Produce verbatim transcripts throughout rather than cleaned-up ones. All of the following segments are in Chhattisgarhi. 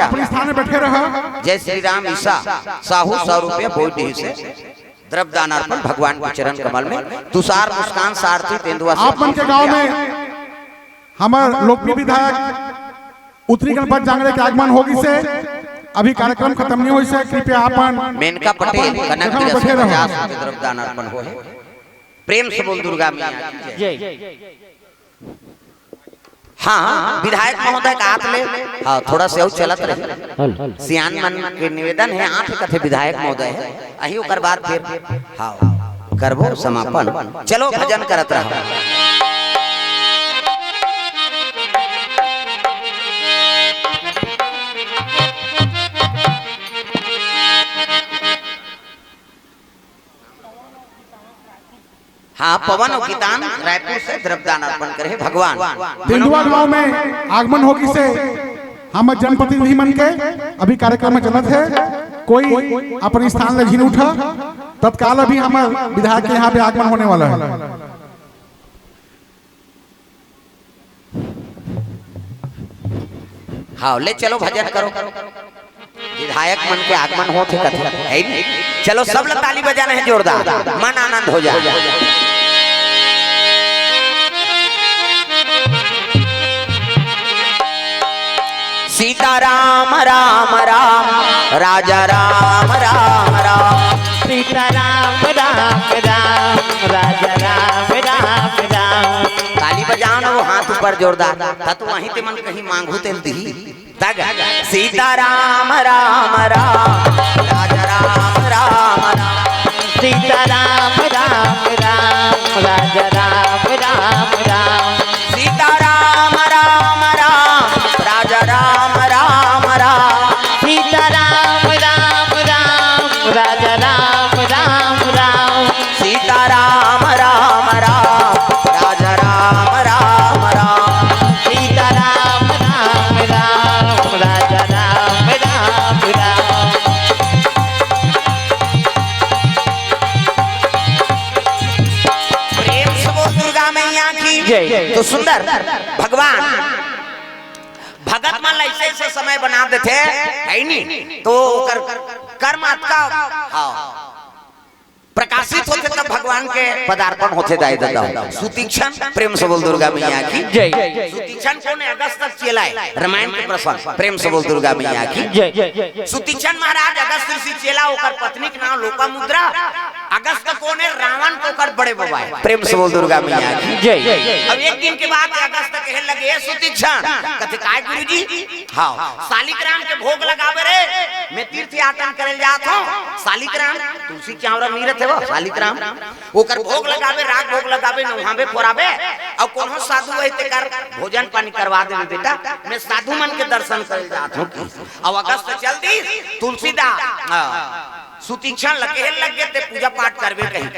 अपने स्थान में बैठे रहा। जय श्री राम ईसा साहू सौ रुपया बोल दी से द्रव्य दान अर्पण भगवान के चरण कमल में। तुषार मुस्कान सारथी तेंदुआ से आप मन के गांव में हमर लोकप्रिय विधायक उत्तरी गणपत जांगड़े के आगमन होगी से अभी कार्यक्रम खत्म नहीं हुई से कृपया आपन मेनका पटेल, जगह में कनक बैठे रहो। पचास रुपये द्रव्य दान अर्पण हो है। प्रेम से बोल दुर्गा मैया की जय। हाँ, हाँ, विधायक महोदय का हाथ ले। हाँ, थोड़ा से और चलत रहे। सियान मन के निवेदन है, आठ कथे विधायक महोदय है, अही ओकर बाद फिर हाँ करबो समापन। चलो भजन करत रहो। हाँ, पवन और कितान रायपुर से द्रव्यदान अर्पण करे भगवान। तेंदुआ गांव में आगमन होगी से हम जनप्रतिनिधि मन के अभी कार्यक्रम में चलत है, कोई अपन स्थान ले झिन उठा, तत्काल अभी हम विधायक के यहाँ पे आगमन होने वाला है। हाँ, ले चलो भजन करो। विधायक मन के आगमन होत हे कथे, है नी? चलो सब ला ताली बजाना है जोरदार, मन आनंद हो जाए। सीता राम राम राम, राजा राम राम राम। सीता राम राम राम, राजा राम राम राम। ताली बजाओ ना, वो हाथ ऊपर जोरदार। त तो वहीं ते मन कहीं मांगू तेल दी। तग सीता राम राम राम, राजा राम राम राम। सीता राम राम राम, राजा राम राम राम। सीता राम राम राम, राजा राम राम राम। सीता राम राम राम, राजा राम राम राम। सीता राम राम राम, राजा राम राम राम। सीता राम राम राम, राजा राम राम राम। प्रेम से बोल दुर्गा मैया की जय। तो सुंदर भगवान भगत मन ला ऐसे ऐसे समय बना देथे, है नी? तो ओकर कर्म अतका, हाँ, प्रकाशित होथे तब भगवान के पदार्पण होथे दाई ददा। सुतीक्षण, प्रेम से बोल दुर्गा मैया की जय। सुतीक्षण कोन हे? अगस्त के चेला हे, रामायण के प्रसंग, प्रेम से बोल दुर्गा मैया की जय। सुतीक्षण महाराज अगस्त ऋषि चेला, ओकर पत्नी के नाम लोपामुद्रा, अगस्त कोन हे? रावण के ओकर बड़े बबा हे, प्रेम से बोल दुर्गा मैया की जय। अब एक दिन के बाद अगस्त कहे लगे, "ए सुतीक्षण।" कथे, "काय गुरुजी?" हाँ, सालिक राम के भोग लगाबे रे, मैं तीर्थ याटन करे जात हूँ। सालिक राम, तुलसी के आंवरा मीरत हे वो, सालिक राम। ओकर भोग लगाबे, राग भोग लगाबे, नहाबे, फोराबे, अउ कोनो साधु हे तेकर भोजन पानी करवा देबे बेटा, मैं साधु मन के दर्शन करे जात हूँ। अउ अगस्त चल दी, तुलसीदास, हाँ, सुतीक्षण ल कहे लग गे ते पूजा पाठ करबे कही।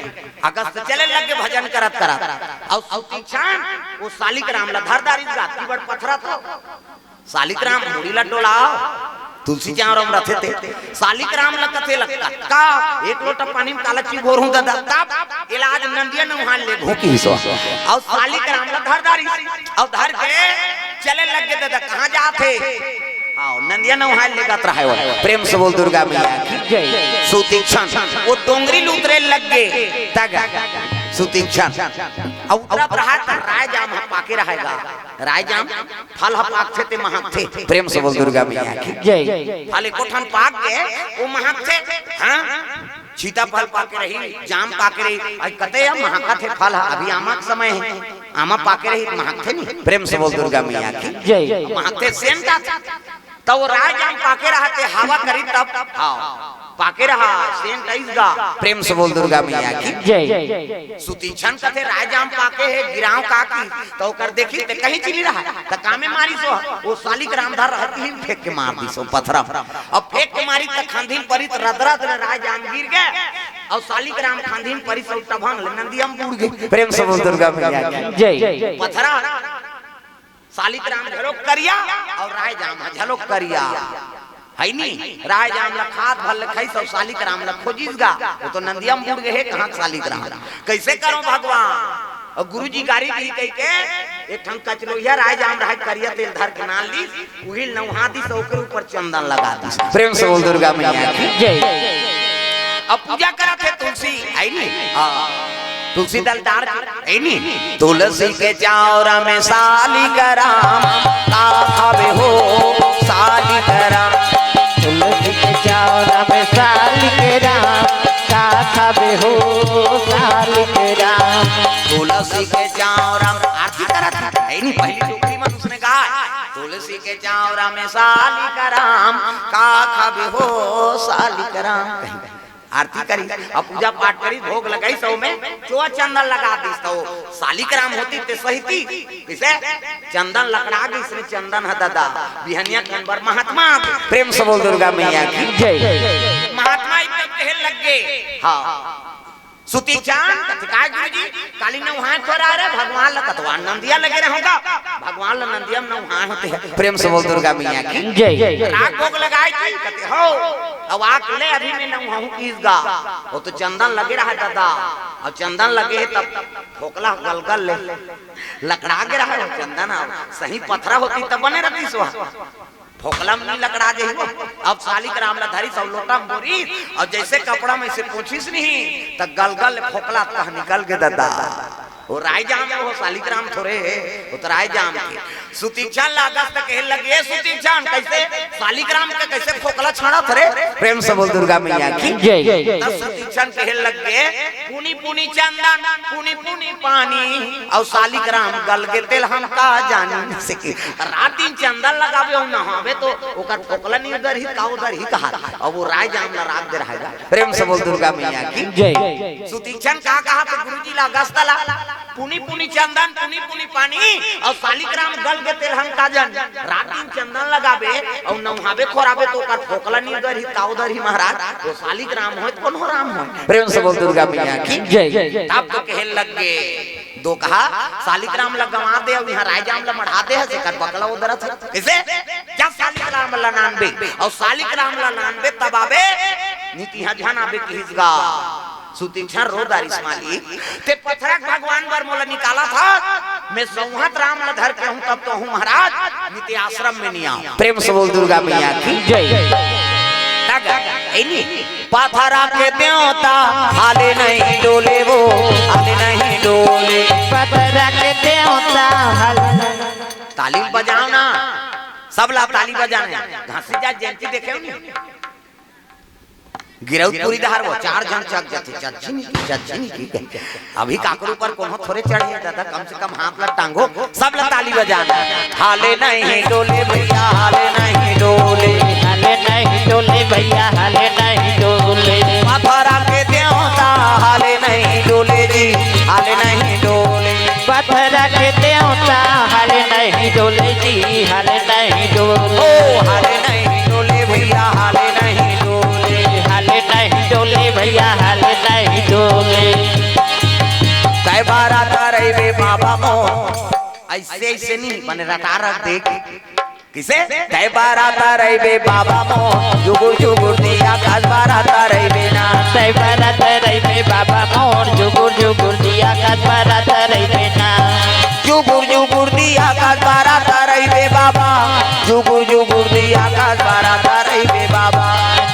अगस्त चले लग गे भजन करत करत, अउ सुतीक्षण वो सालिक राम ल धर डारिस गा, अतकी बड़ पथरा तो सालिक राम मुड़ी ला डोलाव, तुलसी के आंवरा म रथे ते। सालिक राम ला कथे लगता, "का एक लोटा पानी में काला चिघोर हूँ ददा?" तब इलाज नंदिया नहाय ले घोंकी सो। अउ सालिक राम ला धर डारिस, अउ धर के चले लग गे ददा, "कहाँ जात हे?" हाँ, नंदिया नहाय ले गत रहे वो। प्रेम से बोल दुर्गा मैया की जय। सुतीक्षण, वो डोंगरी ल उतरे लग गे, तग सुतीक्षण। अउ उतरत रहा त राय जाम ह पाके रहेगा। राय जाम फल ह पाकथे ते महकथे। प्रेम से बोल दुर्गा मैया की जय। फल एको ठन पाक गे, वो महकथे। हाँ, सीताफल पाके रही, जाम पाके रही, अई कते या महकथे फल ह, अभी आमा के समय हे, आमा पाके रही, महकथे नी। प्रेम से बोल दुर्गा मैया की जय। महकथे, सेंट आथे। त वो राय जाम पाके रहा ते हवा करी तब, हाँ, पाके रहा, सेंट आइस गा। प्रेम से बोल दुर्गा मैया की जय। सुतीक्षण कथे राय जाम पाके हे, गिराव का की, त ओकर देखी ते कहीं चिली रहा, त कामे मारिस वो, वो सालिक राम धर रहा, तीन फेंक के मार दिस वो पथरा। अब फेंक के मारिस त खंधिन परिस, रदरद ले राय जाम गिर गे, अउ सालिक राम खंधिन परिस, अउ टभंग ले नंदिया म बूड़ गे। प्रेम से बोल दुर्गा मैया की जय। पथरा सालिक राम घलो करिया अउ राय जाम ह घलो करिया। है नी? राय जाम ल खात भर ले खाइस अउ सालिक राम ल खोजिस गा। वो तो नंदिया म बूड़ गे हे, कहाँ सालिक राम? कइसे करो भगवान? अउ गुरुजी गारी दी कहि के एक ठन कचलोहिया राय जाम रहय, करिया तेल धर के नान लीस, उही ल नउहा दिस, ओकरे ऊपर चंदन लगा दिस। प्रेम से बोल दुर्गा मैया की। जय। अब पूजा करत हे तुलसी, है नी? हाँ। तुलसी दल डार के, है नी? तुलसी के चावरा में सालिक राम, का खाबे हो सालिक राम। तुलसी के चावरा में सालिक राम, का खाबे हो सालिक राम। तुलसी के चावरा में आरती करत हे, है नी? पहली डोकरी मन उसने गाय, तुलसी के चावरा में सालिक राम, का खाबे हो सालिक राम। कहीं आरती करी, अब पूजा पाठ करी, भोग लगाई, सौ में चोआ चंदन लगा दिस, तो सालिक राम होती ते सहिती, किसे चंदन लकड़ा गिस रे, चंदन ह ददा, बिहनिया कन बर महात्मा आ गे। प्रेम से बोल दुर्गा मैया की। जय। महात्मा एकदम कहे लग गे। हाँ। सुतीक्षण, कथे, "काय गुरुजी, काली नउहाय थोरा रे भगवान ल?" कथे, "वा नंदिया लगे रहूंगा, भगवान ल नंदिया में नउहाय होते हैं।" प्रेम से बोल दुर्गा मैया की। जय। राग भोग लगाए थी, कथे, "हो, अब आके ले, अभी मैं नउहाहूं किस गा।" वो तो चंदन लगे रहा दादा, और चंदन लगे है तब फोकला गलगल ले, लकड़ा गे रहा वो चंदन, अब सही पथरा होती तब बने रहती सुहा। फोकला में नहीं लकड़ा जाही वो। अब सालिक राम ला धरिस अउ लोटा में बोरिस, अउ जैसे कपड़ा में से पोंछिस नहीं, त गलगल ले फोकला तह निकल गे ददा। वो राय जाम हो, सालिक राम थोरे हे, वो तो राय जाम के। सुतीक्षण लागस त कहे लगे, "ए सुतीक्षण, कैसे सालिक राम के कैसे फोकला छाड़त रे?" प्रेम से बोल दुर्गा मैया की। जय। त सुतीक्षण कहे लगे, "पुनी पुनी चंदन, पुनी पुनी पानी, अउ सालिक राम गल गे तेल हम का जानी।" से कि रात दिन चंदन लगाबे अउ नहाबे तो ओकर फोकला नहीं उधर ही का उधर ही कहा। अब वो राय जाम ला राग दे रहा है। प्रेम से बोल दुर्गा मैया की। जय। सुतीक्षण का कहा तो गुरुजी ला गस्तला, "पुनी पुनी चंदन, पुनी पुनी पानी, अउ सालिक राम गल गे तेल हम का जानी।" रात दिन चंदन लगाबे अउ नहाबे खोराबे तो ओकर फोकला नहीं उधर ही का उधर ही महाराज। वो सालिक राम होय त कोनो राम होय। प्रेम से बोल दुर्गा मैया की। जय। तब तो कहे लग गे, दो कहा, "सालिक राम ला गंवा दे, अउ इहाँ राय जाम ला मढ़ा दे, हसे कर बकला उधर हसे।" कैसे? "जा सालिक राम ला नानबे, अउ सालिक राम ला नानबे, तब आबे, नहीं त इहाँ झन आबे किहिस गा।" सुतीक्षण रो डारिस, "मालिक, ते पथरा के भगवान बर मोला निकालत हस, मैं सौंहत राम ला धर के आहूं, तब तो आहूं महाराज, नहीं ते आश्रम में नहीं आंव।" प्रेम से बोल दुर्गा मैया की। जय। तग, ए नी, पथरा के देवता हाले नहीं डोले वो, हाले नहीं डोले। पथरा के देवता हाले नहीं। ताली बजाव ना, सब ला ताली बजाना हे। घासीदास जयंती देखे हो नी? गिरौदपुरी डहर वो चार झन चघ जाथे, चघ झिन की, चघ झिन की। अभी काकरो ऊपर कोनो थोरे चढ़े हे दादा, कम से कम हाथ ला टांगो, सब ला ताली बजाना। हाले नहीं डोले भैया, हाले नहीं डोले। हाले नहीं डोले भैया, हाले नहीं डोले। पथरा के देवता हाले नहीं डोले जी, हाले नहीं डोले। पथरा के देवता हाले नहीं डोले जी, हाले नहीं डोले। ओ हाले नहीं डोले भैया, हाले नहीं डोले। हाले नहीं डोले भैया, हाले नहीं डोले। कै बारा तरई बे बाबा मोर। ऐसे, ऐसे नहीं, मने रटा रख दे। किसे? कै बारा तरई बे बाबा मोर, जुगुर जुगुर दिया कस बारा तरई बे ना। कै बारा तरई बे बाबा मोर, जुगुर जुगुर दिया कस बारा तरई बे ना। जुगुर जुगुर दिया कस बारा तरई बे बाबा, जुगुर जुगुर दिया कस बारा तरई बे बाबा।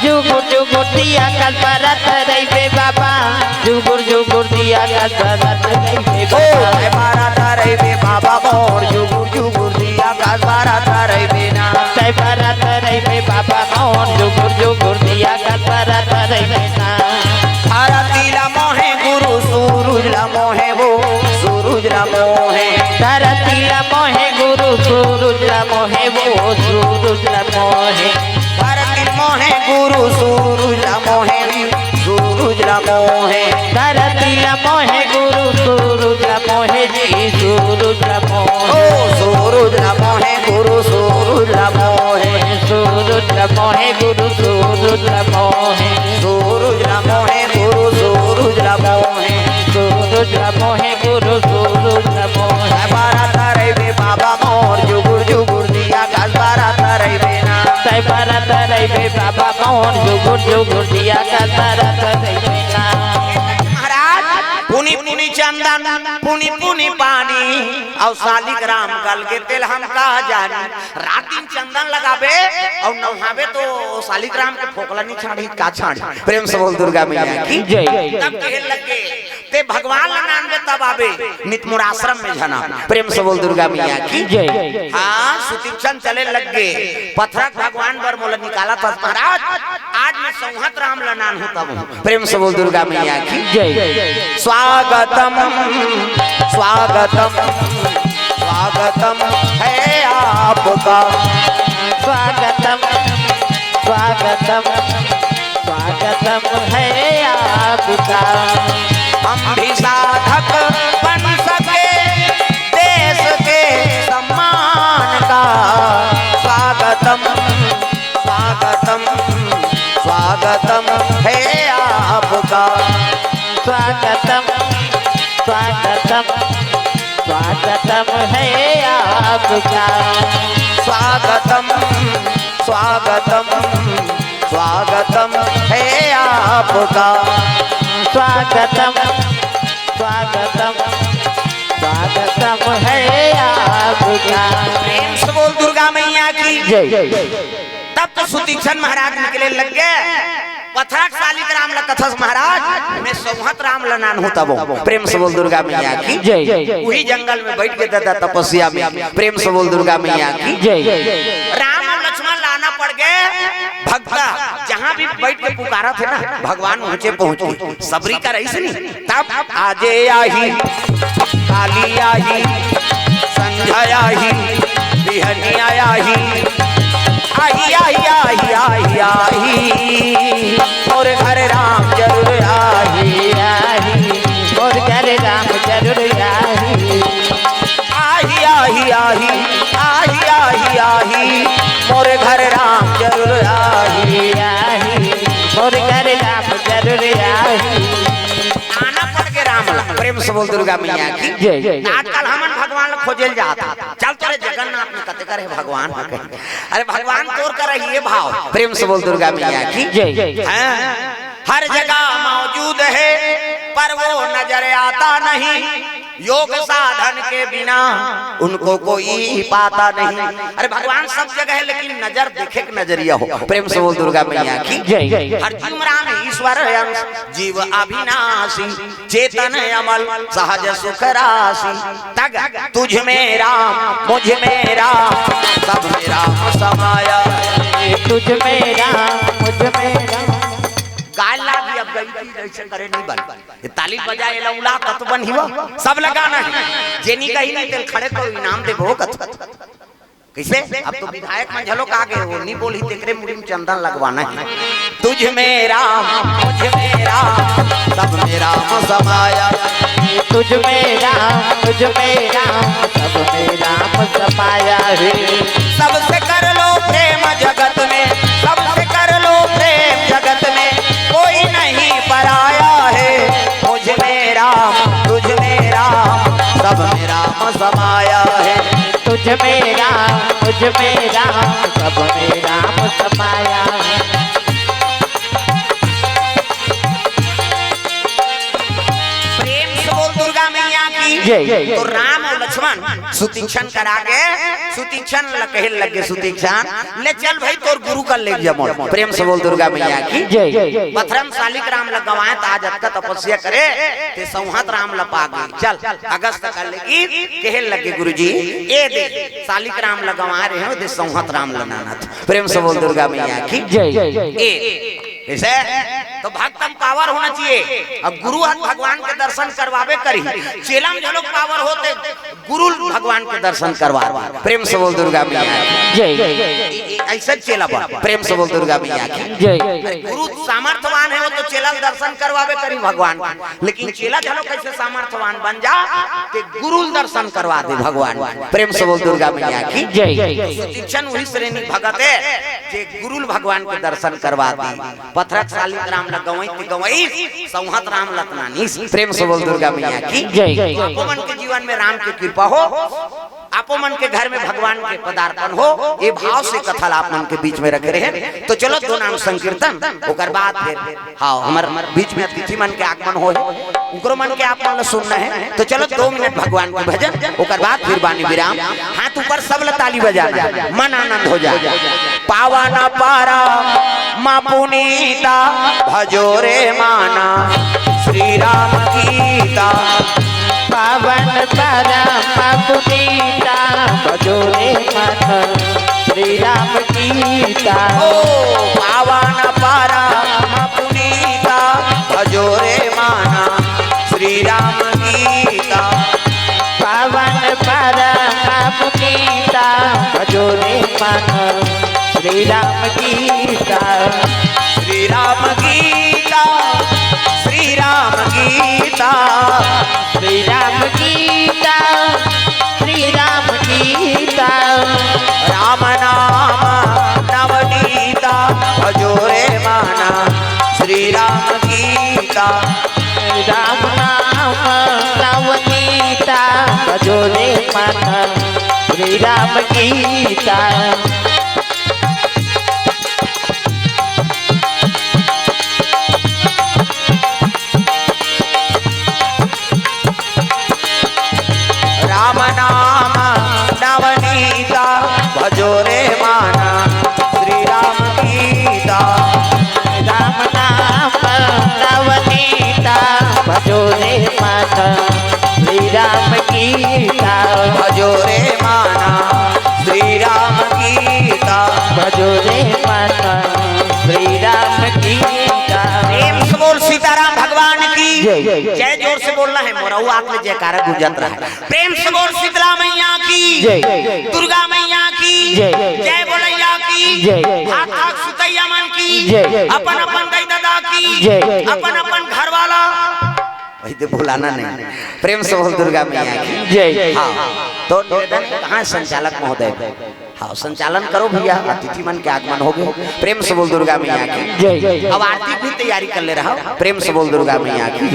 जुगुर जुगुर दिया कस बारा तरई बे बाबा, जुगुर जुगुर दिया कस बारा तरई बे ओ, बाबा। कै बारा तरई बे बाबा मोर, जुगुर जुगुर दिया कस बारा तरई बे ना। कै बारा तरई बे बाबा मोर, जुगुर जुगुर दिया कस बारा तरई बे ना। धरती ला मोहे गुरु, सूरज ला मोहे वो, सूरज ला मोहे। धरती ला मोहे गुरु, सूरज ला मोहे वो, सूरज ला मोहे। धरती मोहे गुरु, सूरज ला मोहे। सूरज ला मोहे। धरती ला मोहे गुरु, सूरज ला मोहे जी, सूरज ला मोहे। ओ सूरज ला मोहे गुरु, सूरज ला मोहे। सूरज ला मोहे गुरु, सूरज ला मोहे। सूरज ला मोहे गुरु, सूरज ला मोहे। सूरज ला मोहे गुरु, सूरज ला मोहे। कै बारा तरई बे बाबा मोर, जुगुर जुगुर दिया कस बारा तरई बे ना। कै बारा तरई बे बाबा मोर, जुगुर जुगुर दिया कस बारा तरई बे ना। महाराज, पुन पुनी पुनी चंदन, पुनी पुनी पानी, अउ सालिक राम गल के तेल हम का जानी। रात दिन चंदन लगाबे अउ नहाबे तो सालिक राम के फोकला नहीं छाड़ी, का छाड़ी? प्रेम से बोल दुर्गा मैया की जय। तब कहे लगे, ते भगवान ला नानबे तब आबे, नित मोर आश्रम में झन आ। प्रेम से बोल दुर्गा मैया की जय। हाँ, सुतीक्षण चले लगे, पथरा के भगवान बर मोला निकालत हस महाराज, आज मैं सौंहत राम ला नानहूं तब। प्रेम से बोल दुर्गा मैया की जय। स्वागतम, स्वागतम, स्वागतम है आपका। स्वागतम, स्वागतम, स्वागतम है आपका। हम भी साधक बन सके देश के सम्मान का। स्वागतम, स्वागतम, स्वागतम है आपका। स्वागतम, स्वागतम, स्वागतम है आपका। स्वागतम, स्वागतम, स्वागतम है आपका। स्वागतम, स्वागतम, स्वागतम है आपका। प्रेम से बोल दुर्गा मैया की जय। तब तो सुतीक्षण महाराज निकले लग गए। पथरा के सालिक राम ला कथस महाराज, मैं सौंहत राम ला नानहूं तब। प्रेम से बोल दुर्गा मैया की जय। वही जंगल में बैठ के दादा तपस्या में। प्रेम से बोल दुर्गा मैया की जय। राम अउ लक्ष्मण ला आना पड़ गए। भगता जहां भी बैठ के पुकारा थे ना, भगवान ऊंचे पहुंच गए। सबरी का रईस नहीं। तब आजे आही, काली आही, संझा आही, बिहनिया आही, आही, आही, आही, आही, आही, मोर घर राम जरूर आही, आही, मोर घर राम जरूर आही। आही, आही, आही, आही, आही, आही, मोर घर राम जरूर आही। आही, मोर घर राम जरूर आही। आना पड़ के राम ला। प्रेम से बोल दुर्गा मैया की जय। आजकल हमन भगवान ला खोजे ल जात हन। चल तोरे जगन्नाथ में कते करे भगवान ह कहे। अरे भगवान तोर कर रही है भाव। प्रेम से बोल दुर्गा मैया की जय। हैं? हर जगह मौजूद है पर वो नजर आता नहीं। योग साधन के बिना उनको कोई पाता नहीं। अरे भगवान सब जगह है लेकिन नजर देखे के नजरिया हो। प्रेम से बोल दुर्गा मैया की जय। हर जीव में राम ईश्वर अंश, जीव अविनाशी, चेतन अमल सहज सुख राशि। तग तुझ में राम, मुझ में राम, सब में राम समाया। तुझ में राम, मुझ में राम। गाय लागी अब गई थी, ऐसे करे नहीं बन। ये ताली बजा, ये लौला कत बन ही वो। सब लगाना है। जेनी कहीं नहीं, तेल खड़े तो इनाम दे वो कत। कैसे? अब तो विधायक मन झलो का गए, वो नहीं बोली, तेकरे मुड़ी में चंदन लगवाना है। तुझ में राम, मुझ में राम, सब में राम समाया। तुझ में राम, मुझ में राम, सब में राम समाया है। सबसे कर लो प्रेम जगत में, सबसे कर लो प्रेम जगत में, कोई नहीं पराया है। मुझ में राम, तुझ में राम, सब में राम समाया है। तुझ में राम, मुझ में राम, सब में राम समाया है। प्रेम से बोल दुर्गा मैया की जय। तो राम अउ लक्ष्मण सुतीक्षण करा के, सुतीक्षण ल कहे लगे, सुतीक्षण ले चल भाई, तोर गुरु कर ले जमो। प्रेम से बोल दुर्गा मैया की जय। पथरा म सालिक राम ल गंवाए त आज अतका तपस्या करे, ते सौंहत राम ल पा गे। चल, अगस्त कर लेगी, कहे लगे गुरुजी, ए दे, सालिक राम ल गंवाए रहे हो, दे सौंहत राम ल नानत। प्रेम से बोल दुर्गा मैया की जय। ए, ऐसे तो भक्त म पावर होना चाहिए। अब गुरु ह भगवान के दर्शन करवाबे करही, चेला म घलोक पावर होते, गुरु भगवान के दर्शन करवा। प्रेम से बोल दुर्गा मैया की जय। ए, ए, ऐसे चेला बा, प्रेम से बोल दुर्गा मैया की जय। अरे गुरु सामर्थवान है, वो तो चेला ल दर्शन करवाबे करही भगवान के, लेकिन चेला घलो कैसे सामर्थवान बन जा, ते गुरु ल दर्शन करवा दे भगवान। प्रेम से बोल दुर्गा मैया की जय। सुतीक्षण वही श्रेणी भगत है, जे गुरु ल भगवान के दर्शन करवा दे। पथरा के सालिक राम ल गंवई ते गंवई, सौंहत राम ल त नानिस। प्रेम से बोल दुर्गा मैया की जय। आपो मन के जीवन में राम के कृपा हो। आपो मन के घर में भगवान के पदार्पण हो, ये भाव से कथा ला आप मन के बीच में रखे रहे। तो चलो, दो नाम संकीर्तन, ओकर बाद फिर, हाँ, हमर बीच में अतिथि मन के आगमन होय, उनकरो मन के आप मन ला सुनना हे। तो चलो, दो मिनट भगवान के भजन, ओकर बाद फिर बानी विराम। हाथ ऊपर, सब ला ताली बजाना, मन आनंद हो जाए। पावन परम पुनीता, भजो रे माना श्री राम गीता। पावन परम पुनीता, भजो रे मन श्री राम गीता। ओ पावन परम पुनीता, भजो रे माना श्री राम गीता। पावन परम पुनीता, भजो रे मन श्री राम गीता। श्री राम गीता, श्री राम गीता। श्री राम गीता, श्री राम गीता। राम नाम नवनीता, भजो रे माना श्री राम गीता। राम नाम नवनीता, भजो रे मन श्री राम गीता। राम नाम नवनीता, भजो रे माना श्री राम गीता। राम नाम नवनीता, भजो रे माना श्री राम गीता। भजो रे माना श्री राम गीता। भजो रे माना श्री राम गीता। प्रेम से बोल सीताराम भगवान की जय। जय। जोर से बोलना है मोरा, वो आग में जयकारा गूंजत रहा है। प्रेम से बोल शीतला मैया की जय। दुर्गा मैया की जय। जय बोलैया की जय। हाथ हाथ सुतैया मन की जय। अपन अपन दई दादा की जय। अपन अपन घर वाला। वही तो भुलाना नहीं। प्रेम से बोल दुर्गा मैया की जय। हाँ, तो निवेदन कहाँ संचालक महोदय? हाँ, संचालन करो भैया, अतिथि मन के आगमन हो गए। प्रेम से बोल दुर्गा मैया की जय। अब आरती की तैयारी कर ले रहा हूँ। प्रेम से बोल दुर्गा मैया की।